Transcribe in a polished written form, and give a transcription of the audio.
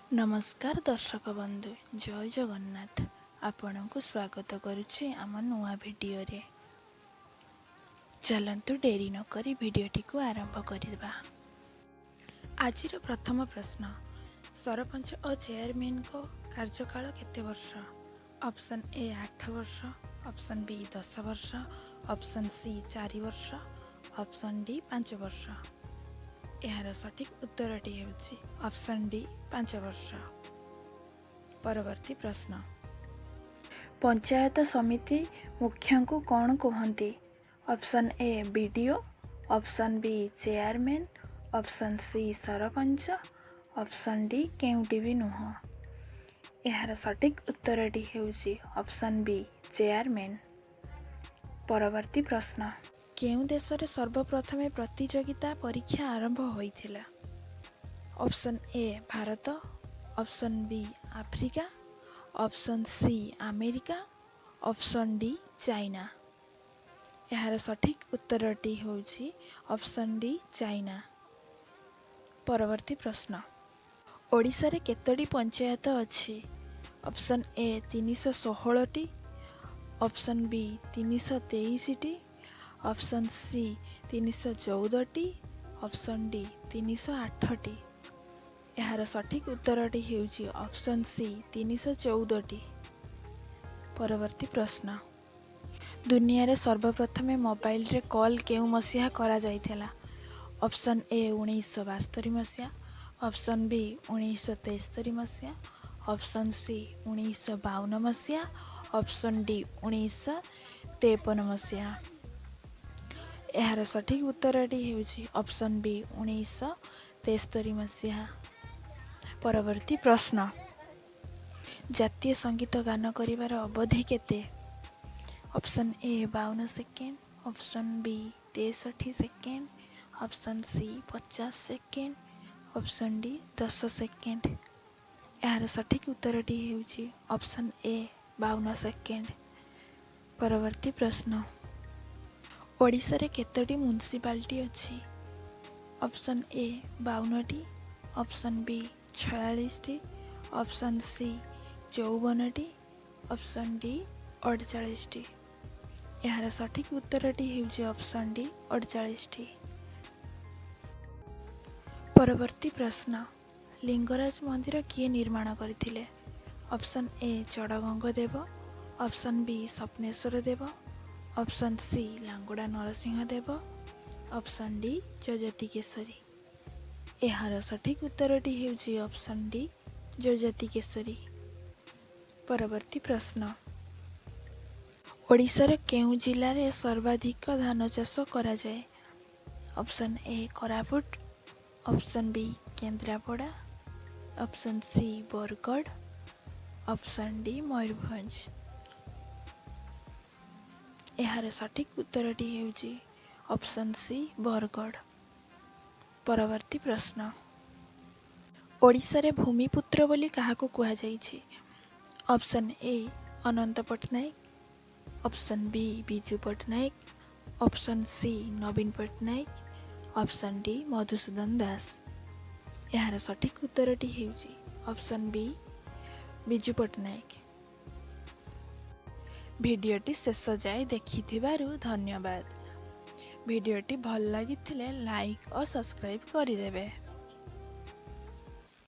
ନମସ୍କାର ଦର୍ଶକ ବନ୍ଧୁ, ଜୟ ଜଗନ୍ନାଥ। ଆପଣଙ୍କୁ ସ୍ୱାଗତ କରୁଛି ଆମ ନୂଆ ଭିଡ଼ିଓରେ। ଚାଲନ୍ତୁ, ଡେରି ନକରି ଭିଡ଼ିଓଟିକୁ ଆରମ୍ଭ କରିବା। ଆଜିର ପ୍ରଥମ ପ୍ରଶ୍ନ, ସରପଞ୍ଚ ଓ ଚେୟାରମ୍ୟାନଙ୍କ କାର୍ଯ୍ୟକାଳ କେତେ ବର୍ଷ? ଅପସନ୍ ଏ 8 ବର୍ଷ, ଅପସନ୍ ବି 10 ବର୍ଷ, ଅପସନ୍ ସି 4 ବର୍ଷ, ଅପସନ୍ ଡି 5 ବର୍ଷ। ଏହାର ସଠିକ୍ ଉତ୍ତରଟି ହେଉଛି ଅପସନ୍ ଡି 5 ବର୍ଷ। ପରବର୍ତ୍ତୀ ପ୍ରଶ୍ନ, ପଞ୍ଚାୟତ ସମିତି ମୁଖ୍ୟଙ୍କୁ କ'ଣ କୁହନ୍ତି? Option A BDO, option B chairman, option C sarpanch, option D କେଉଁଟି ବି ନୁହଁ। ଏହାର ସଠିକ୍ ଉତ୍ତରଟି ହେଉଛି ଅପସନ୍ ବି ଚେୟାରମ୍ୟାନ୍। ପରବର୍ତ୍ତୀ ପ୍ରଶ୍ନ, କେଉଁ ଦେଶରେ ସର୍ବପ୍ରଥମେ ପ୍ରତିଯୋଗିତା ପରୀକ୍ଷା ଆରମ୍ଭ ହୋଇଥିଲା? Option A Bharat, option B Africa, option C America, option D China. ଏହାର ସଠିକ୍ ଉତ୍ତରଟି ହେଉଛି ଅପସନ୍ ଡି ଚାଇନା। ପରବର୍ତ୍ତୀ ପ୍ରଶ୍ନ, ଓଡ଼ିଶାରେ କେତୋଟି ପଞ୍ଚାୟତ ଅଛି? ଅପସନ୍ ଏ 316ଟି, ଅପସନ୍ ବି 323ଟି, ଅପସନ୍ ସି 314ଟି, ଅପସନ୍ ଡି 308ଟି। ଏହାର ସଠିକ୍ ଉତ୍ତରଟି ହେଉଛି ଅପସନ୍ ସି 314ଟି। ପରବର୍ତ୍ତୀ ପ୍ରଶ୍ନ, ଦୁନିଆରେ ସର୍ବପ୍ରଥମେ ମୋବାଇଲରେ କଲ୍ କେଉଁ ମସିହା କରାଯାଇଥିଲା? ଅପସନ୍ ଏ 1972 ମସିହା, ଅପସନ୍ ବି 1973 ମସିହା, ଅପସନ୍ ସି 1952 ମସିହା, ଅପସନ୍ ଡି 1953 ମସିହା। ଏହାର ସଠିକ୍ ଉତ୍ତରଟି ହେଉଛି ଅପସନ୍ ବି 1973 ମସିହା। ପରବର୍ତ୍ତୀ ପ୍ରଶ୍ନ, ଜାତୀୟ ସଙ୍ଗୀତ ଗାନ କରିବାର ଅବଧି କେତେ? Option A 52 second, option B 63 second, option C 50 second, option D 10 second. ଏହାର ସଠିକ୍ ଉତ୍ତରଟି ହେଉଛି ଅପସନ୍ ଏ 52 ସେକେଣ୍ଡ। ପରବର୍ତ୍ତୀ ପ୍ରଶ୍ନ, ଓଡ଼ିଶାରେ କେତୋଟି ମ୍ୟୁନିସିପାଲିଟି ଅଛି? ଅପସନ୍ ଏ 52ଟି, ଅପସନ୍ ବି 46ଟି, ଅପସନ୍ ସି 54ଟି, ଅପସନ୍ ଡି 48ଟି। ଏହାର ସଠିକ୍ ଉତ୍ତରଟି ହେଉଛି ଅପସନ୍ ଡି 48ଟି। ପରବର୍ତ୍ତୀ ପ୍ରଶ୍ନ, ଲିଙ୍ଗରାଜ ମନ୍ଦିର କିଏ ନିର୍ମାଣ କରିଥିଲେ? Option A Chodaganga Deva, option B Swapneswar Deva, option C Langula Narasimha Deva, option D Yayati Keshari. ଏହାର ସଠିକ୍ ଉତ୍ତରଟି ହେଉଛି ଅପସନ୍ ଡି ଯଯାତି କେଶରୀ। ପରବର୍ତ୍ତୀ ପ୍ରଶ୍ନ, ଓଡ଼ିଶାର କେଉଁ ଜିଲ୍ଲାରେ ସର୍ବାଧିକ ଧାନ ଚାଷ କରାଯାଏ? Option A Koraput, option B Kendrapara, option C Bargarh, option D Mayurbhanj. ଏହାର ସଠିକ୍ ଉତ୍ତରଟି ହେଉଛି ଅପସନ୍ ସି ବରଗଡ଼। ପରବର୍ତ୍ତୀ ପ୍ରଶ୍ନ, ଓଡ଼ିଶାରେ ଭୂମିପୁତ୍ର ବୋଲି କାହାକୁ କୁହାଯାଇଛି? Option A Ananta Patnaik, option B Biju Patnaik, option C ନବୀନ ପଟ୍ଟନାୟକ, ଅପସନ୍ ଡି ମଧୁସୂଦନ ଦାସ। ଏହାର ସଠିକ୍ ଉତ୍ତରଟି ହେଉଛି ଅପସନ୍ ବି ବିଜୁ ପଟ୍ଟନାୟକ। ଭିଡ଼ିଓଟି ଶେଷ ଯାଏ ଦେଖିଥିବାରୁ ଧନ୍ୟବାଦ। ଭିଡ଼ିଓଟି ଭଲ ଲାଗିଥିଲେ ଲାଇକ୍ ଓ ସବସ୍କ୍ରାଇବ୍ କରିଦେବେ।